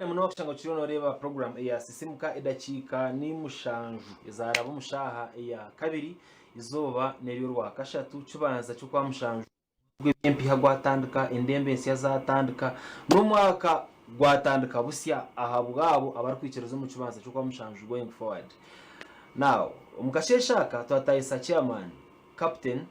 Munonga kushanga okiriyo noreeba program eya Sisimuka edakiika ni mushanju ezaraba omu shaaha eya kabiri izooba nery'orwakashatu kibanza ky'okwamushanju. Gw'eby'empiiha gwatandika, endembo ensya zaatandika, n'omwaka gwatandika busya ahabw'abo abarikwikiriza omu kibanza ky'okwamushanju going forward. Now, omu kasheeshe aka twatahisa chairman Captain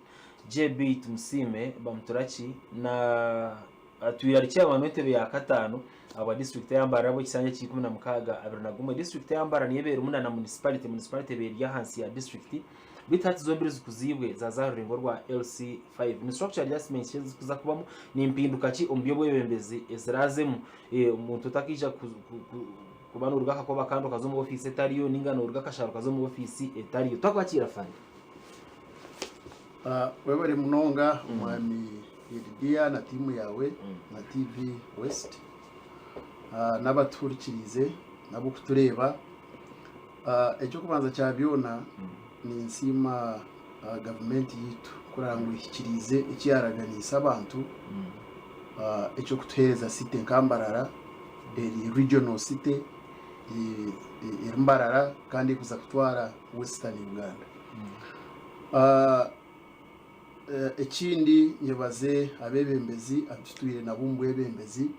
JB Tumusiime Bamuturaki na atwire ari chairman w'entebe ya kataano ahabwa district eya Mbarara ahabw'ekisanja ky'eikumi na mukaaga 21. District eya Mbarara niyo ebeerimu na na municipality, municipality ebeeri eri ahansi ya district. Beitu hati zombiri zikuziibwe zaaza aha rurengo rwa LC5. Ni structure adjustments ki ezirikuza kubamu? Ni mpinduka ki omu by'obwebembezi eziraazemu? Omuntu otakaija kuba nooruga akakoba akandi okaza omu ofiisi etariyo nainga nooruga akashaaro okaza omu ofiisi etariyo. Twakwakiira Afande. Webare munonga omwami Yedidiya na tiimu yaawe na TV West n'abatuhurikiriize n'abokutureeba. Eky'okubanza kya byona ninsiima gavumenti yaitu kureba ngu ehikiriize eki yaaraganiise abantu eky'okutuheereza city nka Mbarara eri regional city eri Mbarara kandi erikuza kutwara Western Uganda. Ekindi nyebaze abeebembezi abu tutwire nabo omu bwebembezi.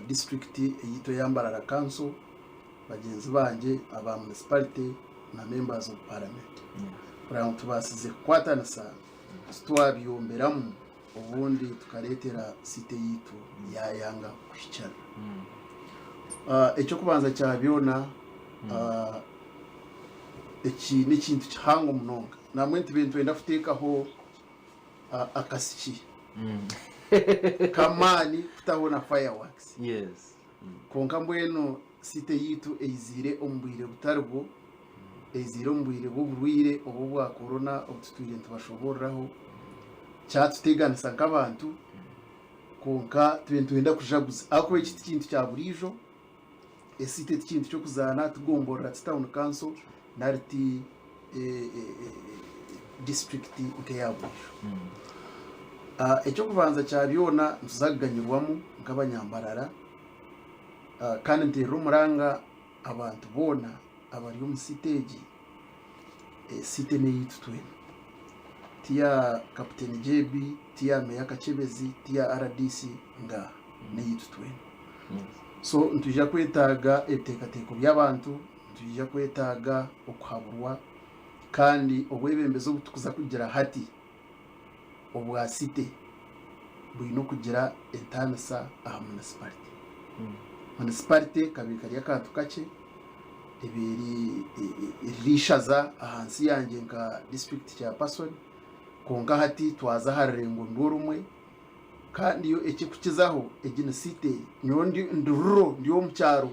Disiturikiti eyaitu eya Mbarara Council, bagyenzi bangye aba municipality na members of parliament kureba ngu tubaasize kukwatanisa titwabyomberamu obundi tukareetera city yaitu yayanga kuhikiirira. Eky'okubanza kya byona eki n'ekintu kihango munonga nambwenu tube nitwenda kuteekaho akasiki k'amaani kutaho na fireworks. Yes. Kwonka mbwenu city yaitu eiziire omu bwire butari bwo, eiziire omu bwire bw'oburwaire obu obwa corona obu tutwire nitubashobooreraho, kyatuteganisa nk'abantu kwonka tube nitwenda kujaguza ahakuba eki ti kintu kya buriijo, esite ti kintu ky'okuzaana ti gomborora ti town council nari ti disiturikiti nk'eya buriijo. Eky'okubanza kya byona nituza kuganyirwamu nk'abanyambarara kandi nteerera omuranga abantu boona abari omu site egi, site n'eyaitu twena. Ti ya Kaputeni JB, ti ya Meeya Kakyebezi, ti ya rdc, ngaaha n'eyaitu twena. So nitwija kwetaaga ebiteekateeko by'abantu. Nitwija kwetaaga okuhaburwa kandi obwebembezi obu turikuza kugira hati obwa city bwine okugira entaanisa aha municipality. Municipality kabaire kari akantu kakye ebaire riri eishaza ahansi yangye nka district chairperson kwonka hati twaza aha rurengo nirwo rumwe Kandi yo ekirikukizaho egi ni city nyowe ndi ndi rural ndi omu kyaro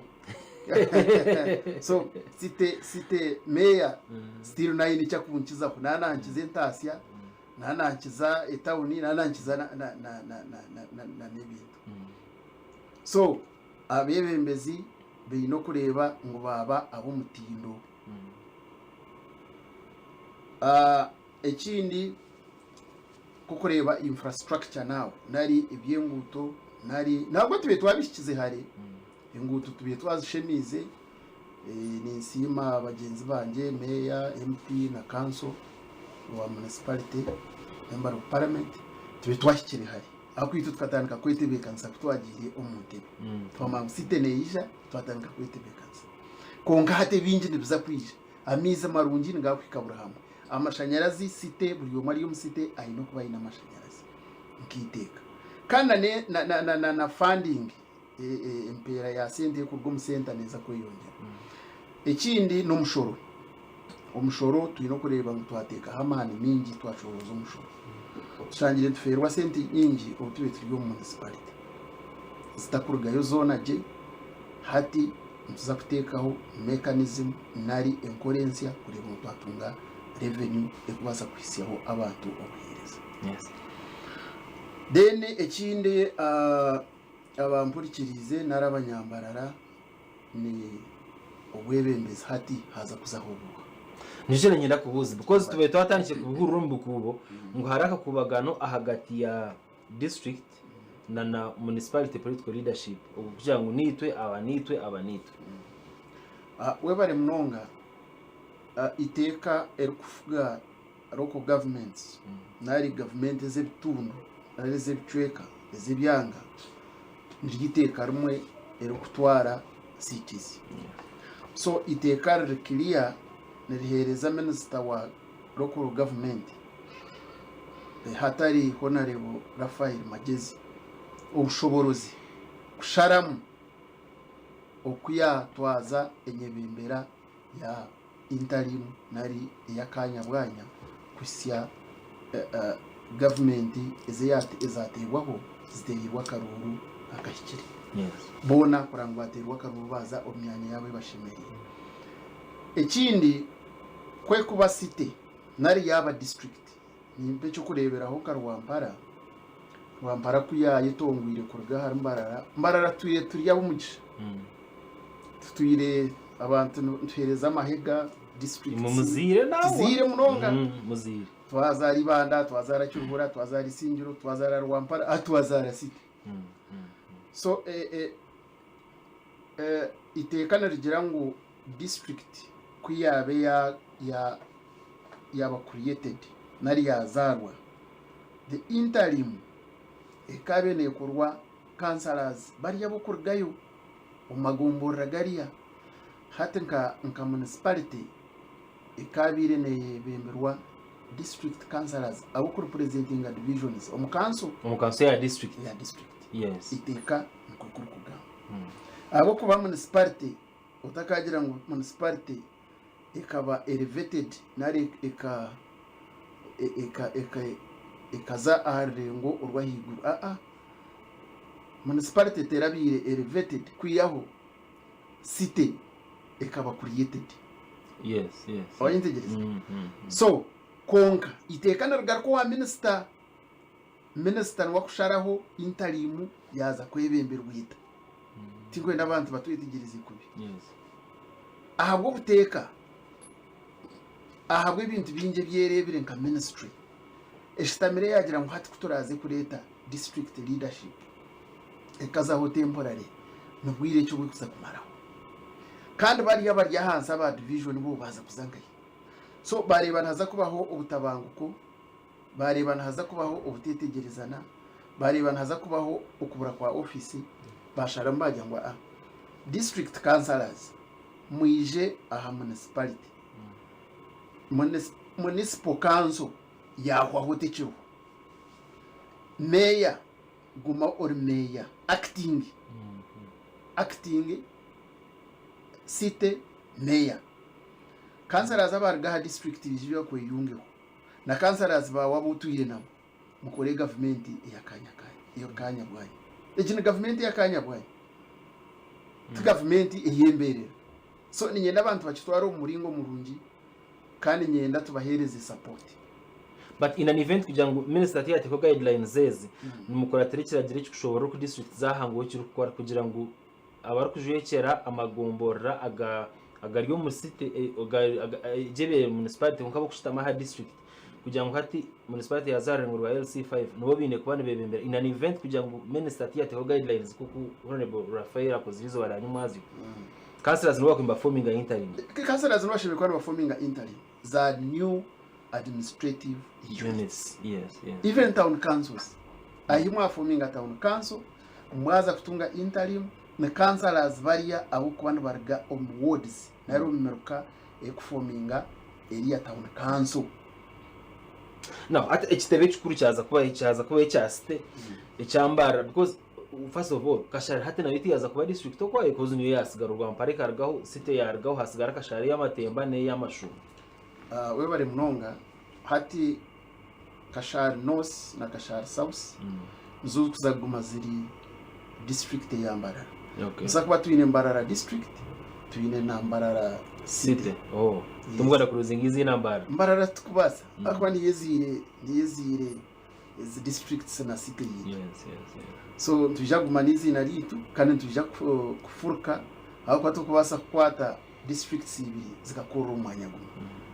so city city mayor still nawe haine eki akunkizaho naaba nankiza entaasya naaba nankiza etawuni naaba nankiza na na na na na na na na n'ebintu so abeebembezi baine okureeba ngu baaba ab'omutindo. Ekindi nk'okureeba infrastructure now nari eby'enguuto nari nabwo tubaire twabihikize hare, enguuto tubaire twazishemiize, ninsiima bagyenzi bangye meeya, MP na kanso owa municipality, member of parliament tubaire twahikire hare ahabw'okuba itwe tukatandika kwetebeekanisa ku twagiire omu ntebe twamanya ngu city neija twatandika kwetebeekanisa kwonka hati ebingi nibiza kwija. Amaizi marungi nigakuhika buri hamwe. Amashanyarazi city buri omwe ari omu city aine okuba aine amashanyarazi nk'eiteeka. Kandi na na na na na funding empeera ya sente erikuruga omu center neeza kweyongyera. Ekindi n'omushoro. Omushoro twine okureeba ngu twateekaho amaani maingi twashorooza omushoro. Tushangire nitufeerwa sente nyingi obu tubaire turi omu municipality zitakurugayo zoona gye. Hati nituza kuteekaho mechanism nari enkora ensya kureeba ngu twatunga revenue erikubaasa kuhitsyaho abantu obuheereza. Then ekindi abampurikiriize nari abanyambarara ni obwebembezi hati haaza kuzaho obuuha. Nikyo niinyenda kubuuza because tubaire twatandikire kubihurira omu bikuubo ngu hariho akakubagano ahagati ya district na na municipality political leadership okugira ngu niitwe aba niitwe aba niitwe. Webare munonga. Eiteeka erikufuga local governments nari gavumenti ez'ebitundu nari ez'ebicweka ez'ebyanga niryo iteeka rimwe erikutwara cities. So iteeka riri clear niriheereza minisita wa local government hatari Honarebo Raphael Magyezi obushoborozi kusharamu oku yaatwaza enyebembera ya interim nari ey'akaanya bwanya kuhitsya gavumenti ezateebwaho ziteereirwe akaruuru akahikire. Boona kureba ngu baateerwa akaruuru baaza omu myanya yaabo ebashemereire. Ekindi, ku ekuba city nari yaaba district, nimpa eky'okureeberaho nka Rwampara, Rwampara ku yaayetongwire kuruga ahari Mbarara, Mbarara tutwire turi ab'omugisha, tutwire abantu nituheereza amahega districts. Imwe muziire nangwa. Tuziire munonga. Muziire. Twazaara Ibanda, twazaara Kiruhura, twazaara Isingiro, twazaara Rwampara, ah twazaara City. So eh, eh, eh, iteeka nirigira ngu district ku yaabe ya, ya, yaaba created nari yaazaarwa, the interim ekaabe neekorwa councillors bari ab'okurugayo omu magomborora gariya. Hati nka nka municipality ekaabaire neeyebemberwa district councillors ab'okurepresentinga divisions omu kanso. Omu kanso ya district. Ya district. Yes. Eiteeka nikwo kurikugamba. Ahabw'okuba municipality otakagira ngu municipality ekaba elevated nari eka eka eka ekaza aha rurengo orw'ahaiguru aa municipality terabaire elevated kwihaho city ekaba created. Wayetegyereza? So kwonka eiteeka nirigaruka owa minisita, minisita niwe akusharaho interim yaaza kwebemberwa eta. Tinkwenda abantu batwetegyereze kubi. Ahabw'obuteeka, ahabw'ebintu bingi ebi ereebire nka minisitule, eshutamire yaagira ngu hati ku turaaze kureeta district leadership ekazaho temporary, ni bwire ki oburikuza kumaraho? Kandi bariya abari ahansi aba division bo baaza kuza nkahi? So baareeba nihaza kubaho obutabanguko, baareeba nihaza kubaho obuteetegyerezana, baareeba nihaza kubaho okubura kwa ofiisi, baasharamu baagira ngu aa district councillors mwije aha municipality. Municipal council yaahwaho tekiriho. Meeya guma ori meeya acting, acting city mayor. Councillors abaruga aha district baije bakweyungeho na councillors baawe abu otwire nabo mukore gavumenti ey'akaanya kaanyu, ey'akaanya bwanya. Egi ni gavumenti ey'akaanya bwanya, ti gavumenti ey'embeerera. So niinyenda abantu bakitware omu muringo murungi kandi niinyenda tubaheereze support. But in an event kugira ngu minisita tiyateekaho guidelines ezi, nimukuratira ekiragiro ekikushoboorora oku district zaahangwaho ekirikukora kugira ngu abarikujwekyera amagomborora aga agari omu city gyebere municipality kwonka abarikushutama aha district kugira ngu hati municipality yaza aha rurengo rwa LC5 nibo baine kuba nibebembera in an event kugira ngu minister tiyateho guidelines nkoku honorable Raphael akozire izooba rya nyumwazyo councillors nibo bakuba nibafominga interim. Councillors nibo bashemereire kuba nibafominga interim za new administrative units. Units, yes, yes. Even town councils ahi mwafominga town council Mwaza kutunga interim ni councillors bariya abukuba nibaruga omu wards nari omu miruka erikufominga eriya town council. Now hati ekitebe ekikuru kyaza kuba kyaza kuba ekya city ekya Mbarara because first of all Kashari hati nayo tiyaza kuba district okwayo because niyo yasigara Rwampara ekarugaho city yarugaho hasigara Kashari ey'amatemba n'ey'amashuuma. Webare munonga. Hati Kashari North na Kashari South nizo zirikuza kuguma ziri district eya Mbarara. Nituza kuba twine Mbarara district, twine na Mbarara city. City. Oh. Tumuganda kuruzinga eiziina Mbarara. Mbarara tikubaasa ahakuba niyo eziire niyo eziire ezi districts na city yaitu. So nitwija kuguma n'eiziina ryaitu kandi nitwija kufuruka ahabw'okuba tikubaasa kukwata districts ibiri zikakurira omu mwanya gumwe.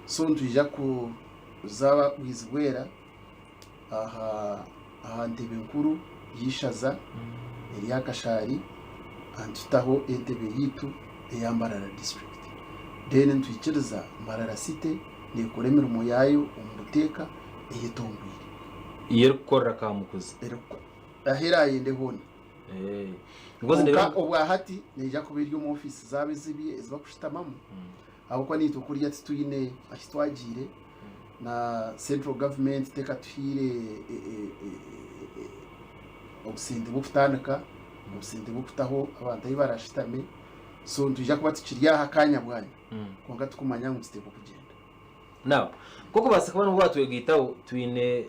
So nitwija kuza Bwizibwera aha aha ntebe nkuru y'eishaza erya Kashari nitutaho entebe yaitu eya Mbarara district. Then nitwikiriza Mbarara city nekora emirimo yaayo omu buteeka eyetongwire. Iyo erikukorera Kamukuzi. Ahu eraayende hoona. Kwonka obwahati neija kuba eri omu ofiisi zaabo ezi barikushutamamu ahabw'okuba naitwe kuriya titwine ahi twagiire na central government tekatuhaire obusente bw'okutandika, obusente bw'okutaho abantu ahu barashutame so nitwija kuba tukiri aha akanya bwanya kwonka tukumanya ngu nituteekwa kugyenda. Now, nk'okubaasa kuba nibwo watwegaitaho twine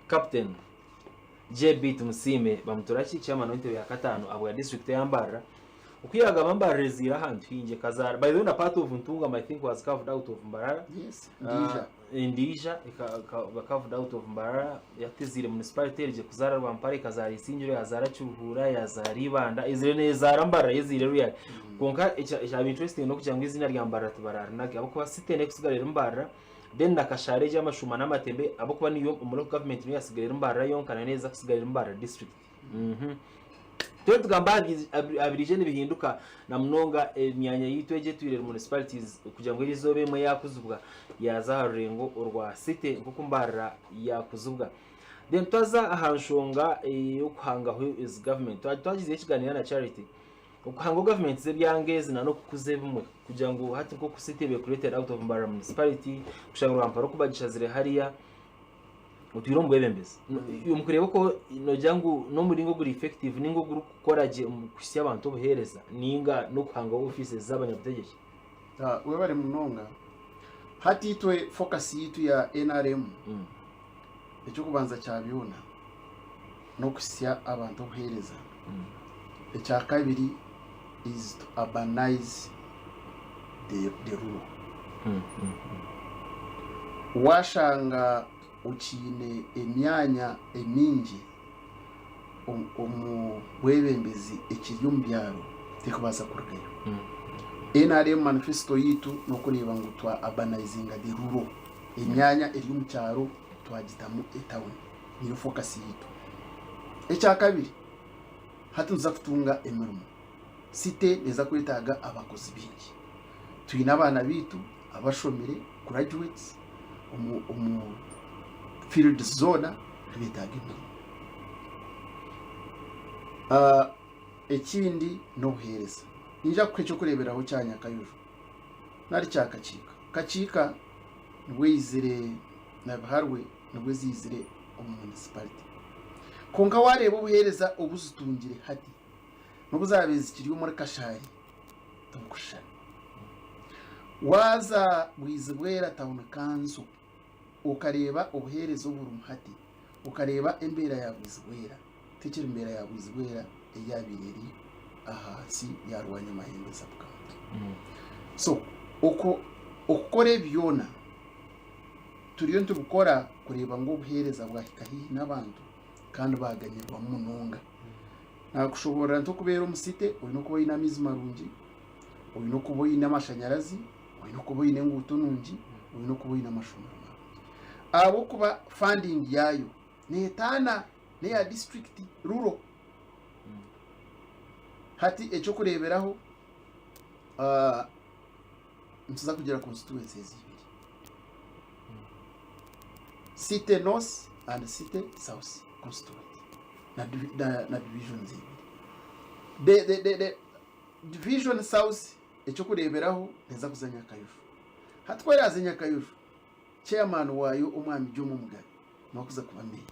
Captain JB Tumusiime Bamuturaki, chairman w'entebe ya kataano ahabwa district eya Mbarara. Oku yaagamba Mbarara eziire ahantu haingi ekazaara by the way na part of Ntungamo I think was carved out of Mbarara. Yes, Ndiija. Ndiija eka carved out of Mbarara hati eziire municipality erigye kuzaara Rwampara ekazaara Isingiro yazaara Kiruhura yazaara Ibanda eziire nezaara Mbarara yo eziire ruyari. Kwonka ekyaba interesting n'okugira ngu eiziina rya Mbarara tibararinaga ahabw'okuba city n'ekusigara eri Mbarara Then na Kashare egyo amashuuma n'amatembe ahabw'okuba niyo omu local government niyo yatsigara eri Mbarara yonka nayo neeza kusigara eri Mbarara district. Mhm. Twena tugamba aha byi- aha biriije nibihinduka na munonga emyanya yaitu egyo etwire eri municipalities kugira ngu erizooba emwe yaakuzibwa yaaza aha rurengo orwa city nk'oku Mbarara yaakuzibwa. Then twaza aha nshonga ey'okuhangaho ezi government. Twa- Twagizeyo ekiganiro na Charity. Okuhanga gavumenti z'ebyanga ezi na n'okukuza ebimwe kugira ngu hati nk'oku city ebe created out of Mbarara municipality kushanga Rwampara oku bagishazire hariya otwire omu bwebembezi. Omu kureeba okwo nogira ngu n'omuringo oguri effective ninga ogurikukora gye omu kuhitsya abantu obuheereza ninga n'okuhanga offices z'abanyabutegyeki? Webare munonga. Hati itwe focus yaitu ya NRM eky'okubanza kya byona n'okuhitsya abantu obuheereza. Ekyakabiri is to urbanize the, the rural. Waashanga okiine emyanya emingi omu bwebembezi ekiri omu byaro terikubaasa kurugayo. NRM manifesto yaitu n'okureeba ngu twa urbanizinga the rural, emyanya eri omu kyaro twagitamu etawuni. Niyo focus yaitu. Ekyakabiri, hati nituza kutunga emirimo. City neeza kwetaaga abakozi baingi. Twine abaana baitu abashomire, graduates, omu omu fields zoona nibeetaaga emirimo. Ekindi n'obuheereza. Niinyija kukuha eky'okureeberaho kya Nyakayojo nari kya Kakiika. Kakiika nibwo eizire na Biharwe nibwo ziizire omu municipality. Kwonka waareeba obuheereza obu zitungire hati n'obu zaabaire zikiri omuri Kashari tibukushushana. Waaza Bwizibwera Town Council okareeba obuheereza oburimu hati, okareeba embeera ya Bwizibwera, tekiri mbeera ya Bwizibwera eyaabaire eri ahansi ya Rwanyamahembe Sub-County. So okwo okukora ebi byona turiyo nitubikora kureeba ngu obuheereza bwahika haihi n'abantu kandi baaganyirwamu munonga. Naakushoboorora nti okubeera omu city oine okuba oine amaizi marungi, oine okuba oine amashanyarazi, oine okuba oine enguuto nungi, oine okuba oine amashomero marungi. Ahabw'okuba funding yaayo neetaana n'eya district rural. Hati eky'okureeberaho nituza kugira constituencies ibiri. City North and City South constituency na, na, na divisions ibiri. The, the, the, the division South ekyokureeberaho neza kuza Nyakayuju. Hati ku eraaze Nyakayuju, chairman waayo omwami Jomo Mugabe niwe akuza kuba meeya.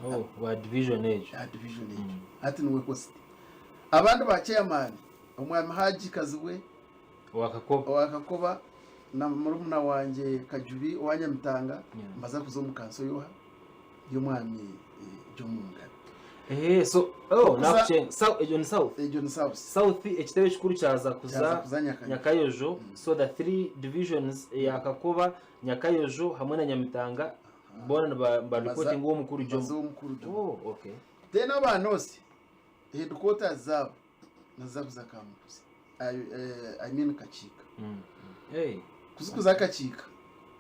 Oh, wa division egyo. Ya division egyo. Hati niwe host. Abandi ba chairman omwami Haji Kazibwe Owa Kakoba. Owa Kakoba. na murumuna wangye Kajubi owa Nyamitanga nibaza kuza omu kanso y'oha? Y'omwami Jomo Mugabe. Eh, so oh nakucenga. South egyo ni south. Egyo ni south. South ekitebe ekikuru kyaza kuza Kyaza kuza Nyakayojo. Nyakayojo. So the three divisions eya Kakoba, Nyakayojo hamwe na Nyamitanga boona niba niba reporting ow'omukuru Baza Jomo. ow'omukuru Jomo. Oh, okay. Then aba north headquarters zaabo niziza kuza Kamukuzi. I, eh, I mean Kakiika. Hey. Kuzikuza Kakiika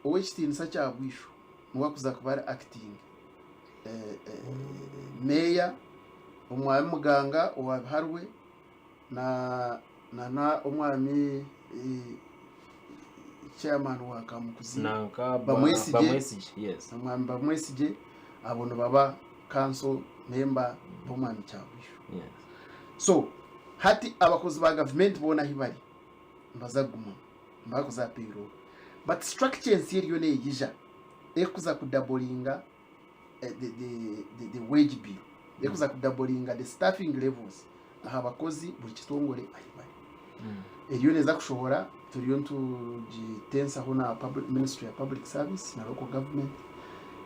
ow'ekitiinisa kya bwisho niwe akuza kuba ari acting eh, eh, meeya omwami Muganga owa Biharwe na na na omwami eh, chairman wa Kamukuzi Nanka ba- Bamwesigye. Bamwesigye. Yes. omwami Bamwesigye abo nibaba council member b'omwami Kyabwisho. Yes. So hati abakozi ba gavumenti boona ahi bari nibaza kuguma nibakuza aha payroll but structure ensya eriyo neyija erikuza kudabolinga eh, the, the, the, the wage bill erikuza kudabolinga the staffing levels aha bakozi buri kitongore ahi bari eriyo neeza kushohora turiyo nitugitensaho na public, ministry ya public service na local government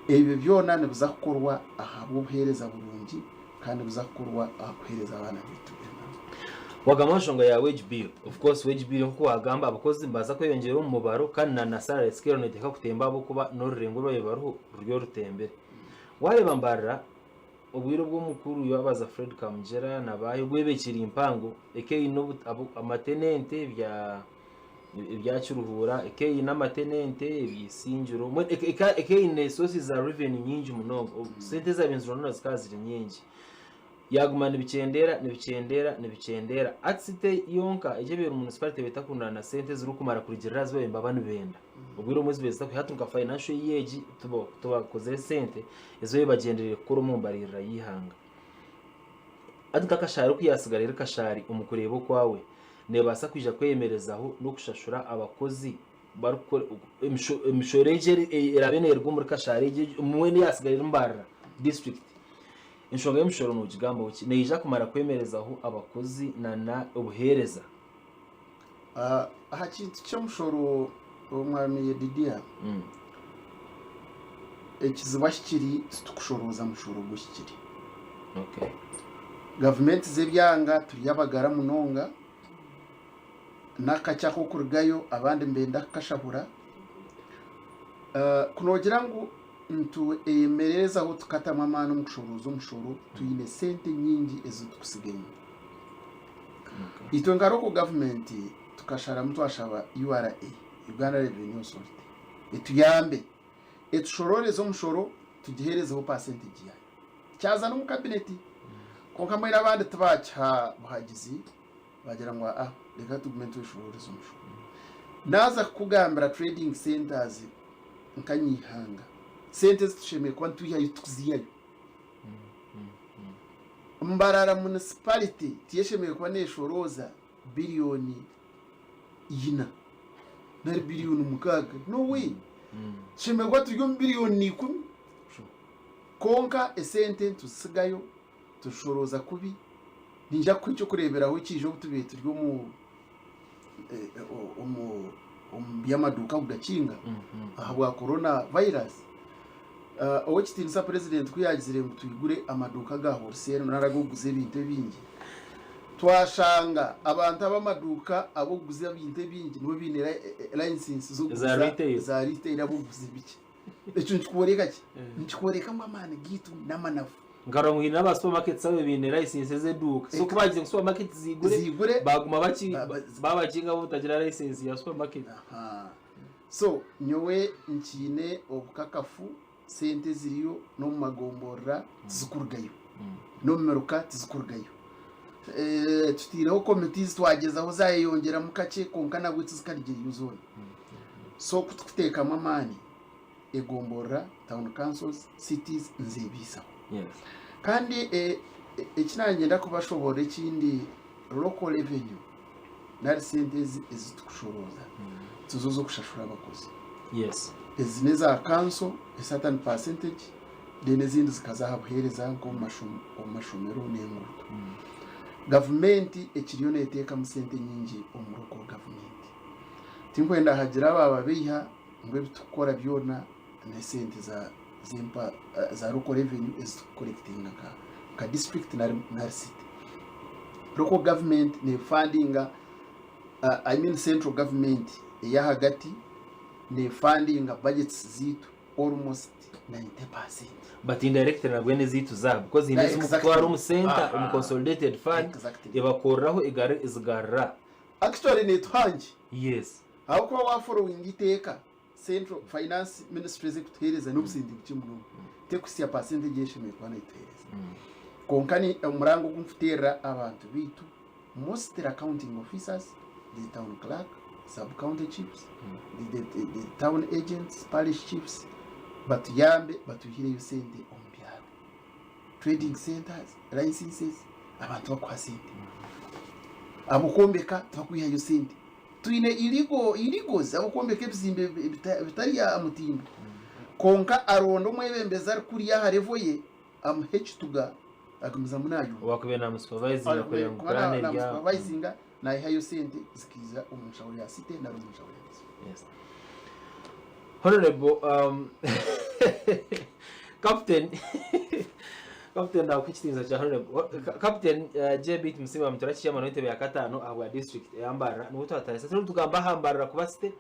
ebyo byona nibiza kukorwa ahabw'obuheereza burungi kandi nibiza kukorwa aha kuheereza abaana baitu emirimo. Wagamba nshonga ya wage bill. Of course wage bill nkoku wagamba abakozi nibaza kweyongyera omu mubaro kandi na na salary scale neteekwa kutemba ahabw'okuba n'orurengo orwabaire baruho ruri orutembere. Wareeba Mbarara obwire obu omukuru yabaza Fred Kamugyera na baahi obwebekiri mpango eka eine amate n'ente ebya ebya Kiruhura, eka eine amate n'ente eby'Isingiro, mbwenu eka eka eine sources za revenue nyingi munonga, sente ezaabaire nizirondoona zikaba ziri nyingi. Yaaguma nibikyendeera nibikyendeera nibikyendeera. Hati city yonka egi ebaire municipality ebaire etakundaana na sente ezirikumara kurugiirira aha zi baabaire nibaba nibenda. Obwire obumwe zibaire zitakuhika hati nka financial year egi tibakozire sente ezi baabaire bagyendereire kukora omu mbaririra y'eihanga. Hati nk'akashaari oku yaasigara eri kashaari omu kureeba okwawe, neebaasa kwija kweyemerezaho n'okushashura abakozi barikukora emishoro egi eraabe neeruga omuri kashaari egi mbwenu eyaasigara eri Mbarara district. Enshonga y'emishoro noogigambaho ki? Neija kumara kwemerezaho abakozi na obuheereza? Aha kintu ky'omushoro Omwami Yedidia, ekizibu ahi kiri titukushorooza mushoro guhikire. Gavumenti z'ebyanga turi abagara munonga, n'akakye ak'okurugayo abandi nibenda kukashahura. Ku noogira ngu nitueyemerezaho tukatamu amaani omu kushorooza omushoro, twine sente nyingi ezi turikutsiga enyima. Itwe nka Local Government tukasharamu twashaba URA, Uganda Revenue Authority, etuyambe etushorooreze omushoro tugiheerezeho percentage yaayo. Kyaza n'omu cabinet kwonka mbwenu abandi tibaakiha buhagizi bagira ngu aa reka tugume nitweshorooreza omushoro. Naaza kukugambira trading centres nka Nyaihanga, sente ezi tushemereire kuba nitwihayo tikuziihayo. Mbarara Municipality tiyeshemereire kuba neshorooza biriyoni ina nari biriyoni mukaaga. No way! Tushemereire kuba turi omu biriyoni ikumi. Kwonka esente nituzisigayo, tuzishorooza kubi. Niinyija kukuha eky'okureeberaho ekiija obu tubaire turi omu omu omu by'amaduuka kugakinga ahabwa corona virus. Ow'ekitiinisa Purezidenti ku yaagizire ngu twigure amaduuka aga wholesale nari ag'okuguza ebintu ebingi, twashanga abantu ab'amaduuka ab'okuguza ebintu ebingi nibo baine layisinsi z'okuguza Eza retail. eza retail ab'okuguza ebikye. Ekyo nikikworeka ki? Nikikworeka ngu amaani gaitu n'amanafu. Nkarora ngu haine n'aba supermarkets ababaire baine license ez'eduuka. So ku baagize ngu supermarket ziigure, Ziigure, baaguma baki ba- ba- baabakinga bo butagira license ya supermarket. Aha. So nyowe nkiine obukakafu sente eziriyo n'omu magomborora tizikurugayo n'omu miruka tizikurugayo. Eh, tutaireho committees twagyezaho zayeyongyeramu kakye kwonka nabwo tizikarugireyo zoona. So ku tukuteekamu amaani egomborora, town councils, cities nizebiisaho. Yes. Kandi eh, eki nanyenda kubashoboorora ekindi local revenue nari sente ezi ezitukushorooza tizo z'okushashura abakozi. Yes. Ezi n'eza kanso a certain percentage then ezindi zikaza aha buheereza nk'omu mashomo omu mashomero n'enguuto. Gavumenti ekiriyo neeteekamu sente nyingi omu local government. Tinkwenda hagira abaababeiha ngu ebi turikukora byona n'esente za z'empa za local revenue ezi turikukorekitinga nka nka district nari nari city. Local government neefandinga I mean central government ey'ahagati neefandinga budgets zaitu almost 90%. But indirectly nabwo n'ezaitu zaabo because haine Yeah, ezimukutwara exactly. omu center omu Aha. consolidated fund Exactly. ebakoreraho egari ezigarura. Actually netuha ngye. Yes. Ahabw'okuba waforowinga eiteeka Central Finance Ministry ezikutuheereza n'obusente bukye munonga. Tekuhitsya percentage eyeshemereire kuba netuheereza. Kwonka ni omuranga ogu nkuteerera abantu baitu mostly accounting officers, the town clerk, sub county chiefs, the, the, the, the town agents, parish chiefs batuyambe batwihireyo sente omu byaro. Trading centers, licenses, abantu bakuha sente. Ab'okwombeka tibakwihayo sente. Twine illegal, illegals ab'okwombeka ebizimbe bitari aha mutindo. Kwonka aronda omwebembezi arikuriya aha level ye amuha ekituga agumizamu nayongyera. Owakubaire namusupervisinga kureba ngu Kuba plan eri aho. namusupervisinga nayihayo sente zikaija omu nshaho ya city nari omu nshaho ya district. Yes. Honorable um, Captain Captain nakuha ekitiinisa kya Honorable Captain JB Tumusiime Bamutura Chairman w'entebe ya kataano ahabwa district eya Mbarara niwe twatandisa turiyo nitugamba aha Mbarara kuba city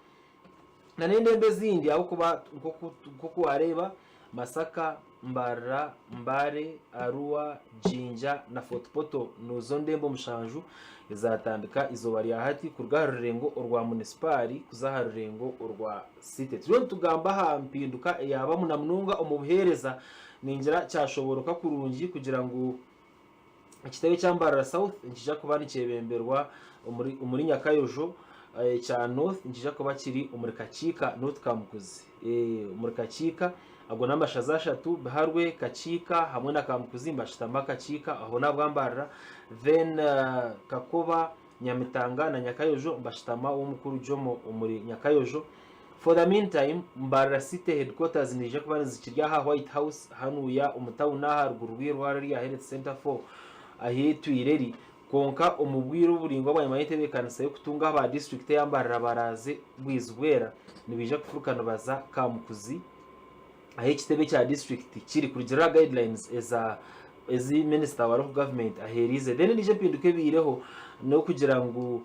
na n'endembo ezindi ahabw'okuba nk'oku nk'oku wareeba Masaka, Mbarara, Mbale, Arua, Jinja na Fort Portal nizo ndembo mushanju ezatandika eizooba rya hati kuruga aha rurengo orwa munisipaari kuza aha rurengo orwa site. Turiyo nitugamba aha mpinduka eyaabamu na munonga omu buheereza. Ningira kyashobooroka kurungi kugira ngu Ekitebe ekya Mbarara South nikiija kuba nikyebemberwa omuri omuri Nyakayojo, ekya North nikiija kuba kiri omuri Kakiika North Kamukuzi. Omuri Kakiika ago n'amashaza ashatu Biharwe, Kakiika hamwe na Kamukuzi nibashutama Kakiika aho n'ahabwa Mbarara then Kakoba, Nyamitanga na Nyakayojo nibashutama ow'omukuru Jomo omuri Nyakayojo. For the meantime, Mbarara City headquarters niija kuba nizikiri aha White House hanuya omu town aha ruguru rw'eirwariro erya Health Centre 4 ahu etwire eri. Kwonka omu bwire oburaingwa bwanyima y'entebeekanisa y'okutunga aba district eya Mbarara baraaze Bwizibwera nibaija kufuruka nibaza Kamukuzi ahu ekitebe kya district kiri kurugiirira aha guidelines eza ezi minisita wa local government aheerize. Then endiijo empinduka ebaireho n'okugira ngu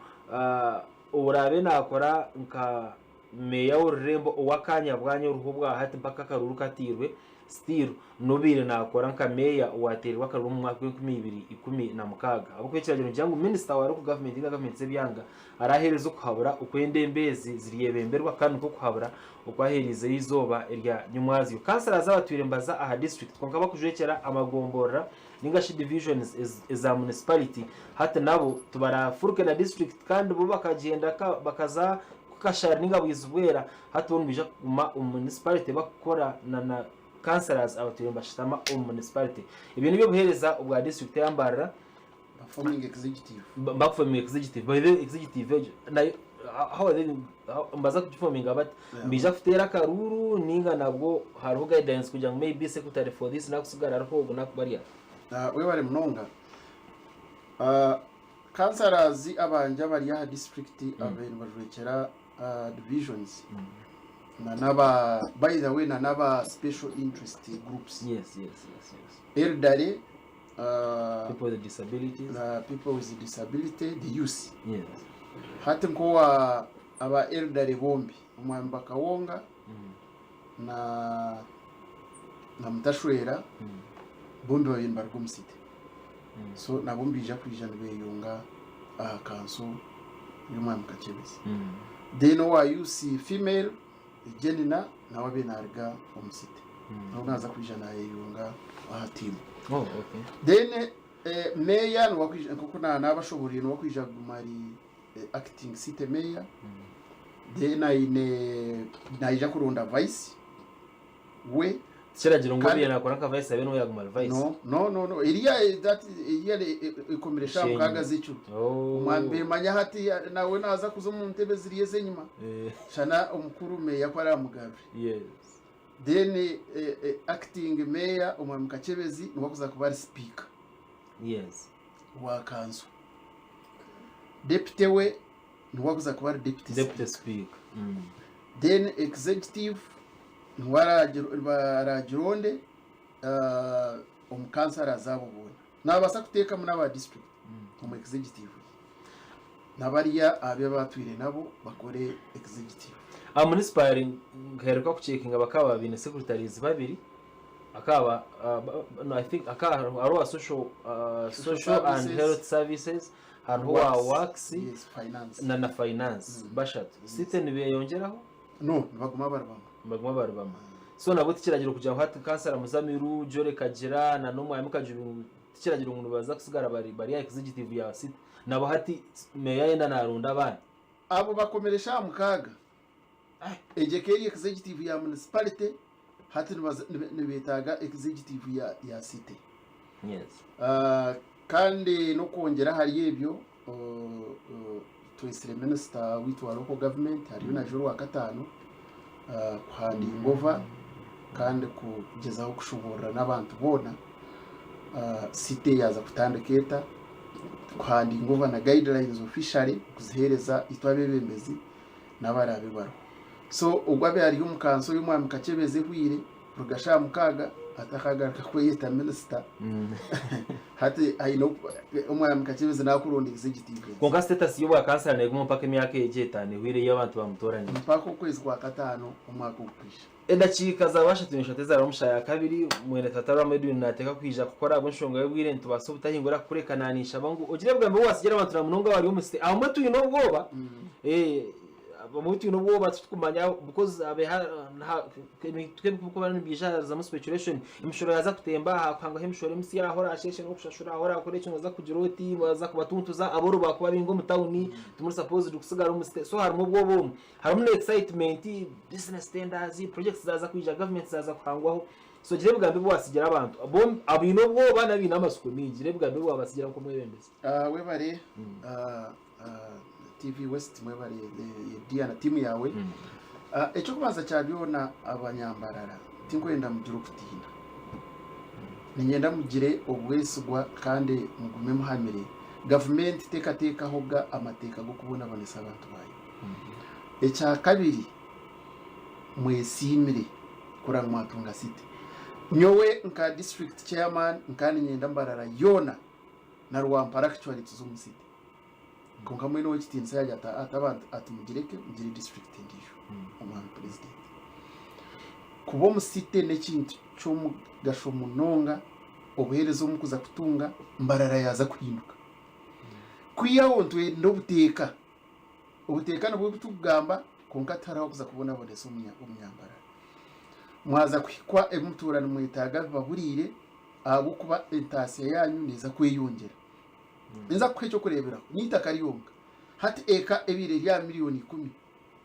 Oraabe naakora nka meeya w'orurembo ow'akaanya bwanya oriho obwahati mpaka akaruuru kateirwe, still n'obaire naakora nka meeya owaateirwe akaruuru omu mwaka gw'enkumi ibiri ikumi na mukaaga. Ahabw'okuba ekiragiro nikigira ngu minisita wa Local Government ninga gavumenti z'ebyanga araaheereza okuhabura oku endembo ezi ziryebemberwa kandi nikwo kuhabura oku aheeriizeyo eizooba erya nyomwazyo. Councillors abatwire nibaza aha district kwonka bakujwekyera amagomborora ninga shi divisions eza municipality hati nabo tibarafuruke na district kandi bo bakagyenda bakaza kukashari ninga bwizibwera hati bo nibaija kuguma omu municipality bakukora na na councillors abatwire nibashutama omu municipality. Ebyo nibyo obuheereza obwa district eya Mbarara. Performing executive. Bakufominga executive by the way executive egyo nayo how are they nibaza kugifominga bata? Nibaija kuteera akaruuru ninga nabwo hariho guidance kugira ngu maybe secretary for this nakusigara ariho ogu nakuba ari aha? Webare munonga. Councillors abangye abari aha district ababaire nibajwekyera divisions na n'aba by the way na n'aba special interest groups. Elderly People with disabilities. Na people with disability, the youth. Yes. Hati nk'owa aba elderly bombi omwami Bakawonga na na Mutashwera bombi babiri nibaruga omu city. So nabo nibaija kwija nibeyunga aha kanso y'omwami Kakyebezi. Then owa youth female Jenina nawe abe naruga omu city. Nawe naaza kwija nayeyunga aha tiimu. Oh, okay. Then eh, meya niwakwija nkoku na nabashoborire niwakwija kuguma ari eh, acting city mayor. Then aine naija kuronda vice we Kiragiro ngu Kandi- obiire nakora nka vice abe niwe yaguma ari vice. no no no no eriya eh, that eriya eh, eh, ekomire sha Shenyi. mukaaga z'ekiro. Oh. Omwambere manya hati nawe naza kuza omu ntebe ziriya ez'enyima. Eh, Shana omukuru meya ku aramugarure. yes. Then eh, eh, acting mayor omwami Kakyebezi niwe akuza kuba ari speaker. Yes. Wa kanso. Deputy we Niwe akuza kuba ari deputy Deputy Speaker. Then executive niwe araagironde omu councillors abo boona. Naabaasa kuteekamu n'aba district omu executive ye. Na bariya abu abatwire nabo bakore executive. Aha municipal nkaheruka kucekinga bakaba baine secretaries babiri akaba no I think akaba hariho owa social, social and health services hariho owa works Yes, finance. na na finance bashatu. City nibeyongyeraho? No, nibaguma bari bamwe. Nibaguma bari bamwe. So nabwo tikiragiro kugira ngu hati kansara Muzamiru, Jolly Kagira na n'Omwami Kajubi ngu tikiragiro ngu nibaza kusigara bari bari aha executive ya city. Nabo hati meeya yenda naronda abandi. Abo bakomire eshaaha mukaaga. Egyo eka eri executive ya municipality hati nibetaaga executive ya city. Kandi n'okwongyera ahari ebyo, twetsire minisita waitu wa local government ariyo naija orwakataano kuhandinga over kandi kugyezaho kushoboorora n'abantu boona city yaaza kutandika eta kuhandinga over na guidelines officially kuziheereza itwe abeebembezi n'abaraabe bariho. So ogwo abe ari omu kanso y'omwami Kakyebezi ehweire kuruga shaaha mukaaga atakagaruka kweyeta minisita. Hati aine omwami Kakyebezi naakuronda executive egi. Kwonka status y'obwa kansara neegumaho mpaka emyaka egyo etaano ehweire ei abantu bamutooraniire. Mpaka okwezi kwa kataano omwaka ogurikwija. Edakiika zaaba ashatu n'eshatu ezaaraba omu shaaha ya kabiri, mwene tata Rwamu Edwin naateeka kwija kukora ahabw'enshonga y'obwire nitubaasa obutahingura kukureka naaniinshaba ngu ogire ebigambo ebi waatsigira abantu na munonga abari omu site. Abamwe twine obwoba, abamwe twine obwoba titukumanya because ebirikuba nibiija hazamu speculation, emishoro yaaza kutemba haakuhangaho emishoro emisya ahu oraasheeshe n'okushashura ahu oraakore eki nooza kugira oti baaza kubatuntuza abooro baakuba baingi omu tawuni timuri supposed kusigara omu site so harimu obwoba obumwe. Harimu na excitement, business tenders, projects zaaza kwija, government zaaza kuhangwaho. So gira ebigambo ebi waatsigira abantu abaine obwoba n'abaine amatsiko maingi. Gira ebigambo ebi waabatsigira nk'omwebembezi. Webare TV West, mwebare Dia na tiimu yaawe. Eky'okubanza kya byona abanyambarara tinkwenda mugire okutiina. Niinyenda mugire obwesigwa kandi mugume muhamire. Gavumenti tekateekahoga amateeka g'okubonabonesa abantu baayo. Ekyakabiri, mwesiimire kurora ngu mwatunga city. Nyowe nka district chairman nkaba niinyenda Mbarara yoona na Rwampara actually tuze omu city. Kwonka mbwenu ow'ekitiinisa yaagira ati ati abantu ati mugireke mugire district endiijo omwami president. Kuba omu city n'ekintu ky'omugasho munonga obuheereza obu mukuza kutunga Mbarara yaaza kuhinduka. Kwihaho nitwenda obuteeka. Obuteeka nibwo obu turikugamba kwonka tihariho kuza kubonabonesa omunyambarara. Mwaza kuhikwa ebi mutuura nimwetaaga bibaburiire ahabw'okuba entaasya yaanyu neeza kweyongyera. Ninza kukuha eky'okureeberaho, n'eitaka ryonka. Hati eka ebaire eri aha miriyoni ikumi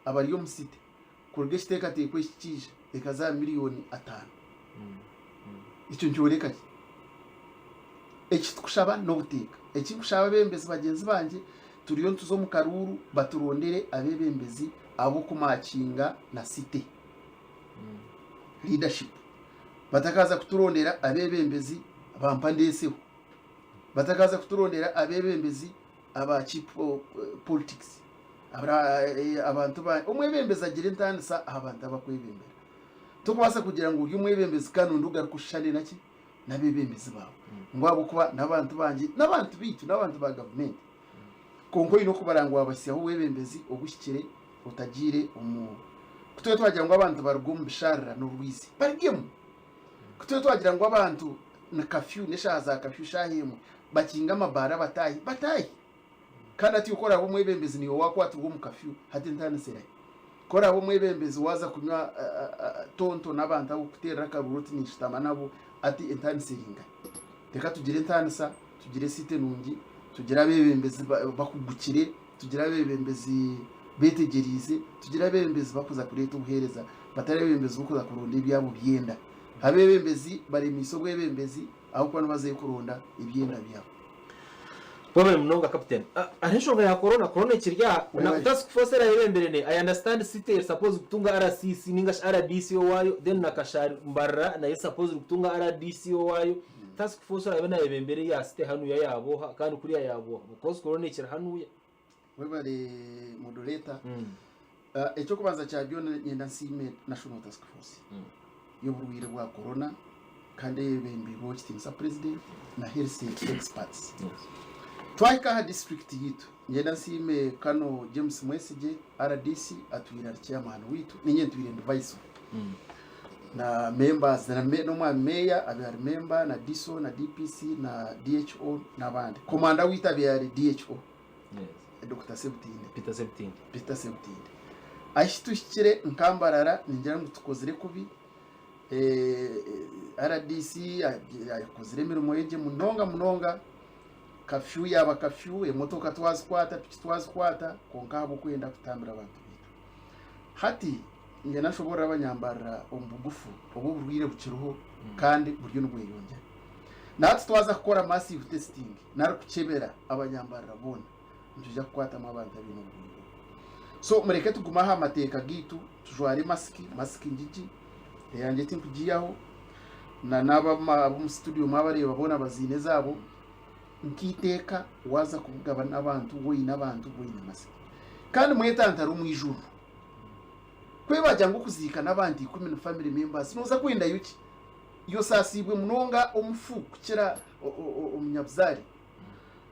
abari omu city, kuruga ekiteekateeko eki kiija ekaza aha miriyoni ataano. Ekyo nikyoreka ki? Eki tukushaba n'obuteeka. Eki nkushaba abeebembezi bagyenzi bangye, turiyo nituza omu karuuru baturondere abeebembezi ab'okumakinga na city leadership. Batakaaza kuturondera abeebembezi ba mpandeeseho. Batakaaza kuturondera abeebembezi aba cheap politics. Abantu ba omwebembezi agira entaanisa aha bantu abakwebembera. Tokubaasa kugira ngu ori omwebembezi kandi ondi ogaruke oshushane naki? N'abeebembezi baawe. Ngu ahabw'okuba n'abantu bangye, n'abantu baitu, n'abantu ba gavumenti. Kwonka oine okubara ngu waabahitsyaho obwebembezi obuhikire otagiire omu. Ku tube twagira ngu abantu baruge omu bisharira n'orwizi, barugemu. Ku tube twagira ngu abantu ni kafyu, n'eshaaha za kafyu shaaha emwe, bakinge amabaara bataahe, bataahe. Kandi hati ku oraabe omwebembezi niiwe waakwatirwa omu kafyu, hati entaanisa erahi? Ku oraabe omwebembezi waaza kunywa tonto n'abantu abu orikuteerera akaruuru oti ninshutama nabo, hati entaanisa eri nkahi? Reka tugire entaanisa, tugire city nungi, tugire abeebembezi bakugukire, tugire abeebembezi beetegyereize, tugire abeebembezi bakuza kureeta obuheereza, batari abeebembezi b'okuza kuronda ebyabo byenda. Abeebembezi baremiise obwebembezi ahabw'okuba nibazayo kuronda ebyenda byabo. Webale munonga Captain. Hariho enshonga ya corona, corona ekiri aha, na task force erayebembere ne I understand city eri supposed kutunga RCC ninga shi RDC owaayo then na Kashari Mbarara nayo eri supposed kutunga RDC owaayo. Task force orabe nayebembera eya city hanuya yaaba oha kandi kuriya yaaba oha because corona ekiri hanuya. Webare moderator. Eky'okubanza kya byona niinyenda nsiime National Task Force y'oburwaire bwa Corona kandi eyebembeirwe Owekitiinisa President na Health Experts. Twahika aha disiturikiti yaitu, niinyenda nsiime Colonel James Mwesigye, RDC atwire ari chairman waitu, niinye ntwire ndi vice we. Na members na n'omwami meeya abe ari member na DISO na DPC na DHO n'abandi. Komanda waitu abe ari DHO. Dokita Sebutinde. Peter Sebutinde. Peter Sebutinde. Ahi tuhikire nka Mbarara ningira ngu tukozire kubi. RDC akozire emirimo ye gye munonga munonga. Kafyu yaaba kafyu, emotoka twazikwata, piki twazikwata, kwonka ahabw'okwenda kutambira abantu baitu. Hati niinyenda nshoboorore abanyambarara omu bugufu obu oburwaire bukiriho kandi buriyo nibweyongyera. Nahati twaza kukora massive testing nari kukyebera abanyambarara boona, nitwija kukwatamu abantu abaine oburwaire obu. So mureke tugume aha mateeka gaitu, tujware masiki, masiki ngigi, eyangye tinkugiihaho, na n'ab'omu studio mwabareeba boona baziine ezaabo, nk'eiteeka waaza kubugaba n'abantu woine abantu woine masiki. Kandi mwetantare omwijuriro. Kwebagira ngu okuziika n'abantu ikumi ni family members, nooza kwendayo ki? Yosaasiibwe munonga omufu kukira omunyabuzaare.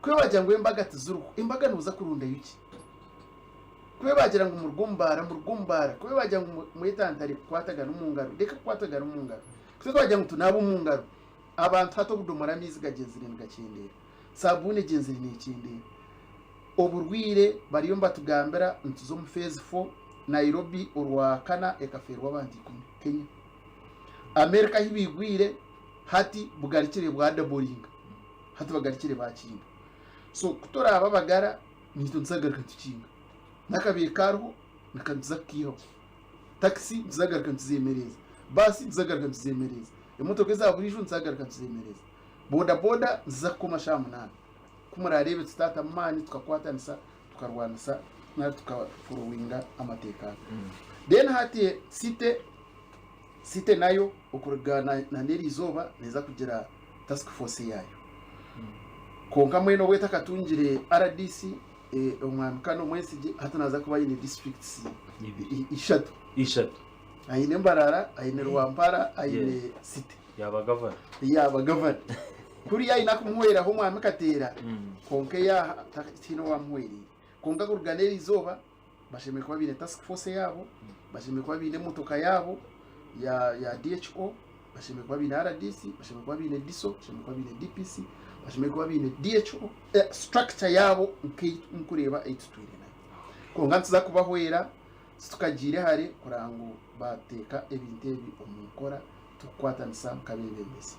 Ku baagira ngu embaga tiziriho, embaga nooza kurondayo ki? Ku baagira ngu muruge omu baara, muruge omu baara. Ku baagira ngu mwetantare kukwatagana omu ngaro, reka kukwatagana omu ngaro. Ku twagira ngu tunaabe omu ngaro, abantu hati obudomora amaizi gagyenzire nigakyendeera, saabuuni egyenzire neekyendeera. Oburwaire bariyo nibatugambira nituza omu phase four, Nairobi orwakana ekafeerwa abantu ikumi, Kenya. America ahu baigwire hati bugarukire bwadaboringa hati bagarukire bakinga so ku turaaba abagara naitwe nituzagaruka nitukinga n'akabaire kariho nituza kukiihaho takisi nituzagaruka nituzemereza baasi nituzagaruka nituzemereza emotoka eza buriijo nituzagaruka nituzemereza boda boda niziza kukoma shaaha munaana ku murareebe tutaatamu maani tukakwatanisa tukarwanisa nari tukaforowinga amateeka aga then hati site City nayo okuruga na n'eriizooba neeza kugira task force yaayo. Kwonka mbwenu obu etakatungire RDC, Omwami Kano Mwesigye hati naaza kuba aine districts ishatu. Ishatu. Aine Mbarara, aine Rwampara, aine City. Yaaba gavana. Yaaba gavana. Kuriya aine akumuhweraho Omwami Kateera, kwonka eyaha tihaine owaamuhwereire. Kwonka kuruga n'eriizooba Bashemereire kuba baine task force yaabo, bashemereire kuba baine emotoka yaabo ya ya DHO, bashemereire kuba baine RDC, bashemereire kuba baine DISO, bashemereire kuba baine DPC, bashemereire kuba baine DHO, eh, structure yaabo nk'ei mukureeba ei tutwire nayo. Kwonka nituza kubahwera titukagiire hare kureba ngu baateeka ebintu ebi omu nkora tukukwatanisa nk'abeebembezi.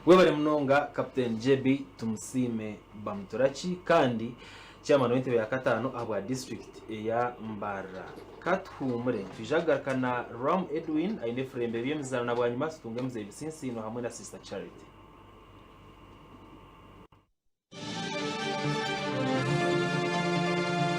Webare munonga Captain JB Tumusiime Bamuturaki kandi Chairman w'entebe ya kataano ahabwa district eya Mbarara. Katuhuumure nitwija kugaruka na Ram Edwin aine efurembe eby'emizaano na bwanyima tutunge Mzee Bisinsiino hamwe na Sister Charity.